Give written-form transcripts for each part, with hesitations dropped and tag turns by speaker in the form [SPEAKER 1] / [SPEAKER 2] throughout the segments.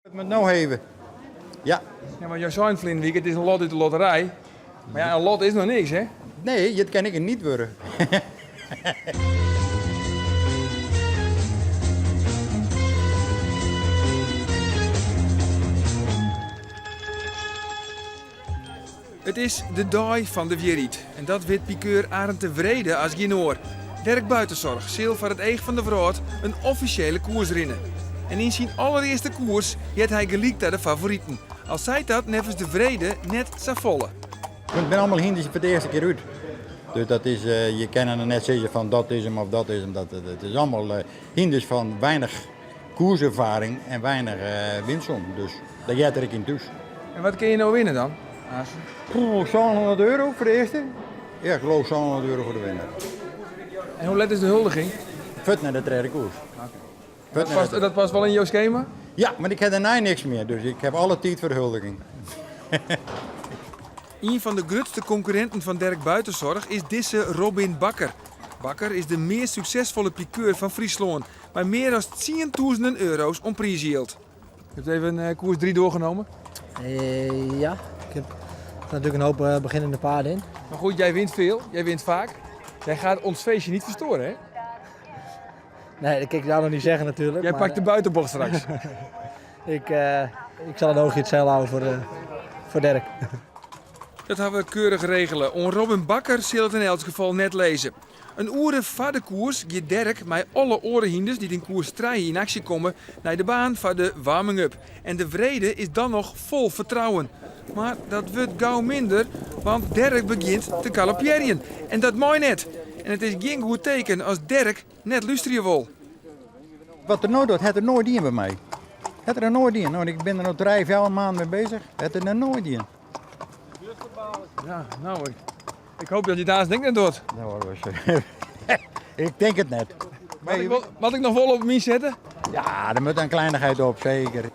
[SPEAKER 1] It moat no heve. Ja.
[SPEAKER 2] Ja, want jo seinen ferline wike, it is in lot út de lotterij. Mar ja, in lot is noch niks, hè?
[SPEAKER 1] Nee, it kin ek in niet wurde.
[SPEAKER 2] It is de dei fan de wierheid en dat wit pikeur Arend de Wrede as gjin oar. Dirk Buitenzorg sil foar it each fan de wrâld in offisjele koers rinne. En yn syn allerearste koers heart hy gelyk ta de favoriten, al seit dat neffens De Wrede net safolle.
[SPEAKER 1] It binne allemaal hynders foar de earste kear út. Dus dat is, je kinne net sizze fan dat is 'm of dat is 'm. Dat, it is allemaal hynders fan weinich koerserfaring en weinich winsom. Dus dat heart der ek yn thús.
[SPEAKER 2] En wat kinne je no winne dan?
[SPEAKER 1] Poeh, 700 euro foar de earste. Ja, ik geloof 700 euro foar de winner.
[SPEAKER 2] En hoe let is de huldiging?
[SPEAKER 1] Fuort nei de tredde koers.
[SPEAKER 2] Dat past, dat past wol yn jo skema?
[SPEAKER 1] Ja, mar ik ha dêrnei niks mear, dus ik ha alle tiid foar de huldiging.
[SPEAKER 2] Ien fan de grutste konkurrinten fan Dirk Buitenzorg is dizze Robin Bakker. Bakker is de meast suksesfolle pikeur fan Fryslân, mei mear as tsientûzenen euro's oan priisjild. Je hebt even koers 3 doorgenomen?
[SPEAKER 3] Ja, ik heb natuurlijk een hoop beginnende paarden in.
[SPEAKER 2] Maar goed, jij wint veel, jij wint vaak. Jij gaat ons feestje niet verstoren, hè?
[SPEAKER 3] Nee, dat kan ik jou nog niet zeggen natuurlijk.
[SPEAKER 2] Jij
[SPEAKER 3] maar,
[SPEAKER 2] pakt de buitenbocht straks.
[SPEAKER 3] Ik zal een oogje in het zeil houden voor Dirk.
[SPEAKER 2] Dat hawwe we keurich regele. Oan Robin Bakker sil it yn elts gefal net lizze. In oere foar de koers giet Dirk mei alle oare hynders dy't yn koers trije yn aksje komme nei de baan foar de warming-up. En De Wrede is dan noch fol fertrouwen. Mar dat wurdt gau minder, want Dirk begjint te galoppearjen. En dat mei net. En it is gjin goed teken as Dirk net lústerje wol.
[SPEAKER 1] Wat er no docht, hat er noait dien by my. Hat er noch noait dien. No, ik bin der no trije, fjouwer maanden mei bezich. Hat er noch noait dien.
[SPEAKER 2] Ja, no, ik hoop dat hy it aanst ek net docht.
[SPEAKER 1] No, ik tink it net.
[SPEAKER 2] Moat ik noch wol op him ynsette?
[SPEAKER 1] Ja, der moat in kleinigheid op, seker.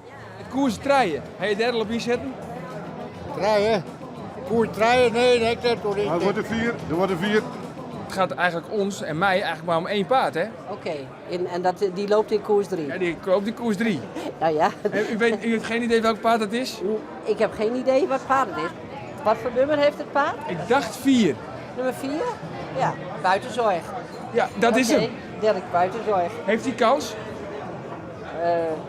[SPEAKER 2] Koers trije, ha je dêr al op ynsetten?
[SPEAKER 4] Trije? Koers trije? Nee, nee, ik net.
[SPEAKER 5] Er wordt er vier, er wordt er vier.
[SPEAKER 2] Het gaat eigenlijk ons en mij eigenlijk maar om één paard, hè?
[SPEAKER 6] Oké, en die loopt in koers 3?
[SPEAKER 2] Ja, die loopt in koers 3.
[SPEAKER 6] Nou ja.
[SPEAKER 2] En u heeft geen idee welk paard dat is?
[SPEAKER 6] Ik heb geen idee wat paard het is. Wat voor nummer heeft het paard?
[SPEAKER 2] Ik dacht 4.
[SPEAKER 6] Nummer 4? Ja, Buitenzorg.
[SPEAKER 2] Ja, dat is
[SPEAKER 6] Oké,
[SPEAKER 2] hem.
[SPEAKER 6] Dirk Buitenzorg.
[SPEAKER 2] Heeft hij kans?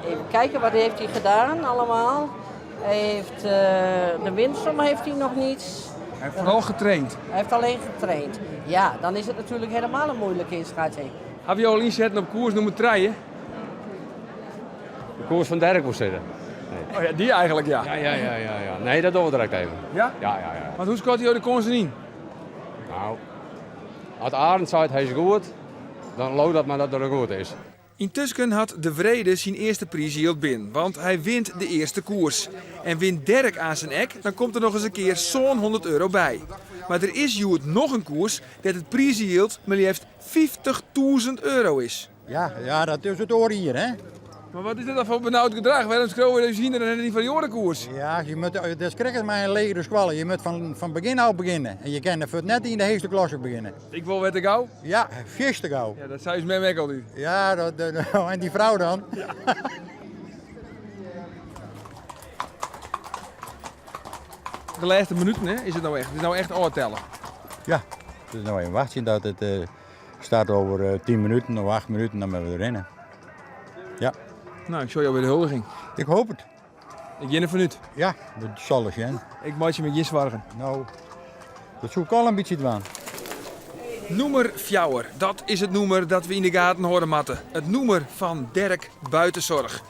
[SPEAKER 6] Even kijken, wat heeft hij gedaan allemaal? Hij heeft, de winstsom heeft hij nog niet.
[SPEAKER 2] Hij heeft vooral getraind.
[SPEAKER 6] Hij heeft alleen getraind. Ja, dan is het natuurlijk helemaal een moeilijke inschatting.
[SPEAKER 2] Hawwe jo al ynsetten op koers nûmer trije?
[SPEAKER 7] De koers fan Dirk woe sizze.
[SPEAKER 2] Nee. Oh ja, dy eigenlijk, ja.
[SPEAKER 7] Ja, ja, ja, ja, ja. Nee, dat dogge we direkt even.
[SPEAKER 2] Ja?
[SPEAKER 7] Ja, ja, ja.
[SPEAKER 2] Want hoe skatte jo de kânsen yn?
[SPEAKER 7] Nou, as Arend seit hy is goed, dan leau dat mar dat er goed is.
[SPEAKER 2] Yntusken hat De Wrede syn earste priisjild binnen, want hy wint de earste koers. En wint Dirk aansen ek, dan komt der noch ris in kear sânhûndert euro by. Mar der is hjoed noch in koers dêr't it priisjild mar leafst fyftichtûzen euro is.
[SPEAKER 1] Ja, ja, dat is it oare jier, hè?
[SPEAKER 2] Mar wat is dit dan foar benaud gedrach? Wêrom skriuwe we ús hynder en net dy foar dy oare koers?
[SPEAKER 1] Ja, je moet, dat is krekt as mei in legere skoalle. Je moat fan begjin ôf begjinne. En je kinne fuort net yn de heechste klasse begjinne.
[SPEAKER 2] Ik wol wer te gau?
[SPEAKER 1] Ja, fierste gau.
[SPEAKER 2] Ja, dat sei ús mem ek altyd.
[SPEAKER 1] Ja, en dy frou dan?
[SPEAKER 2] Ja. De lêste minuten, hè, is it no echt. It is no echt ôftellen.
[SPEAKER 1] Ja, it is no even wachtsjen dat it start over 10 minuten of 8 minuten, dan moatte we rinne. Ja.
[SPEAKER 2] Nou, ik sjoch jo by de huldiging.
[SPEAKER 1] Ik hoop it.
[SPEAKER 2] Ik gean derfan út.
[SPEAKER 1] Ja, dat sil ik sjen.
[SPEAKER 2] Ik meitsje my gjin soargen.
[SPEAKER 1] No, dat soe ik al in bytsje dwaan.
[SPEAKER 2] Nûmer fjouwer, dat is it nûmer dat we yn de gaten hâlde moatte. It nûmer fan Dirk Buitenzorg.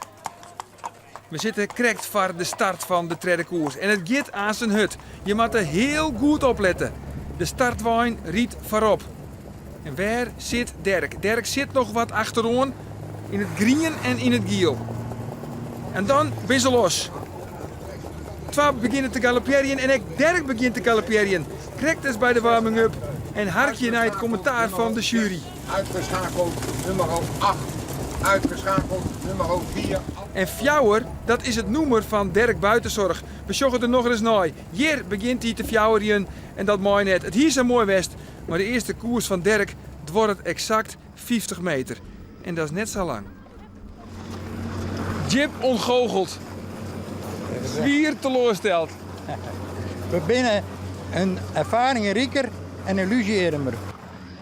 [SPEAKER 2] We sitte krekt foar de start fan de tredde koers en it giet aansen hurd. Je moatte hiel goed oplette. De startwein rydt foarop. En wêr sit Dirk? Dirk sit noch wat achteroan yn it grien en yn it giel. En dan binne se los. Twa begjinne te galoppearjen en ek Dirk begjint te galoppearjen. Krekt as by de warming-up. En harkje nei it kommentaar fan de sjuery.
[SPEAKER 4] Uitgeschakeld nummer 8. Uitgeschakeld nummer 4.
[SPEAKER 2] En fjouwer, dat is it nûmer fan Dirk Buitenzorg. We sjogge der nochris nei. Hjir begjint hy te fjouwerjen en dat mei net. It hie sa moai west, mar de earste koers fan Dirk duorret eksakt 50 meter. En dat is net sa lang. Djip ûntgoocheld. Swier teloarsteld.
[SPEAKER 1] We binne in erfaring riker en illusie-earmer.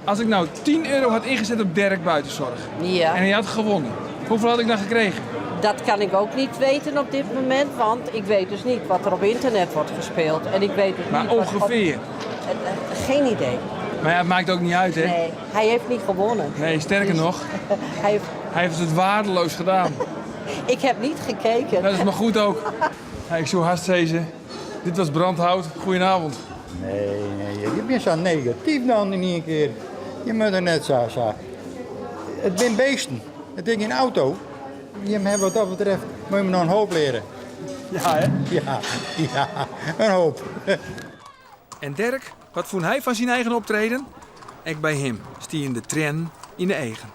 [SPEAKER 2] As ik no 10 euro had ynset op Dirk Buitenzorg
[SPEAKER 6] Ja.
[SPEAKER 2] en hy hat gewonnen, hoefolle had ik dan gekregen?
[SPEAKER 6] Dat kan ik ook niet weten op dit moment, want ik weet dus niet wat er op internet wordt gespeeld. En ik weet dus
[SPEAKER 2] Maar
[SPEAKER 6] niet wat op-
[SPEAKER 2] ongeveer.
[SPEAKER 6] Geen idee.
[SPEAKER 2] Maar ja, het maakt ook niet uit, hè?
[SPEAKER 6] Nee, hij heeft niet gewonnen.
[SPEAKER 2] Nee, sterker nog,
[SPEAKER 6] Hij heeft,
[SPEAKER 2] hij heeft het waardeloos gedaan.
[SPEAKER 6] ik heb niet gekeken.
[SPEAKER 2] Dat is maar goed ook. Hey, ik zou haast zeggen, dit was Brandhout. Goedenavond.
[SPEAKER 1] Nee, nee, je bent zo negatief dan in één keer. Je moet er net zo, zo. Het zijn beesten. Het is geen auto. Je hebt wat dat betreft, moet je nog een hoop leren.
[SPEAKER 2] Ja, hè?
[SPEAKER 1] Ja, ja, een hoop.
[SPEAKER 2] En Dirk, wat vond hij van zijn eigen optreden? Ik bij hem stien de tren in de eigen.